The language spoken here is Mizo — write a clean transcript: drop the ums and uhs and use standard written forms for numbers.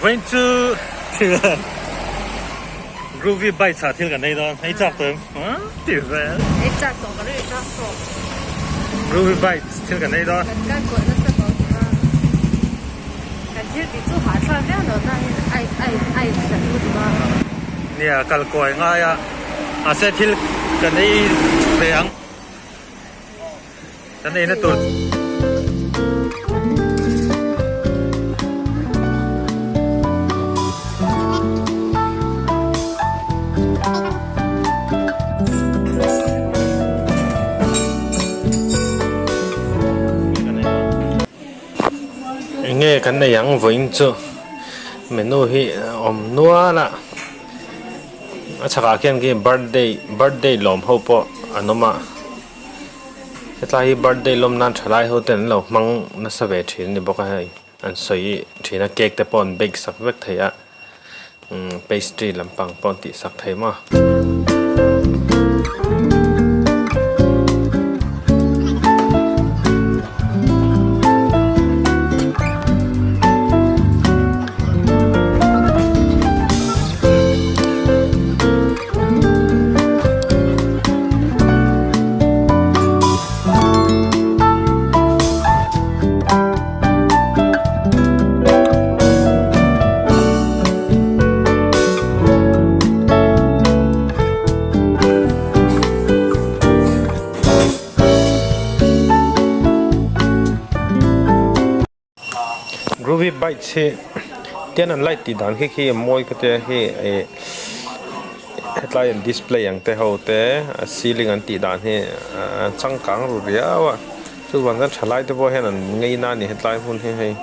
Vawiin chu thil Groovy Bites ah thil kan ei dawn, ei chak tawh em? Ti vel. Ei chak tawh ka ri chak tawh. Groovy Bites thil kan ei dawn. Kan kal kuah nasa tawh chu a. Kan thil tih chu hahthlak viau lo na in ai ai ai hlat lutuk a. Nia kal kuai ngai a, mahse thil kan ei ve ang. Kan ei na tur. Enge kan nei ang vawiin chu menu hi a awm nual a a chhakah khian khi birthday birthday lawm ho pawh an awm a. Hetlai hi birthday lawm nan thalai ho ten an lo hmang nasa ve thin a ni bawk a hei an sawi thin a cake te pawh an bake sak vek thei a umm pastry lampang pawh an tih sak thei maw. Groovy Bites hi tian an light tih dan khi khi a mawi ka tia hi ih hetlai an display ang te ho te a ceiling an tih dan hi a changkang ru riau a chuvang chuan thalai te pawh hian an ngei na a ni hetlai hmun hi hei.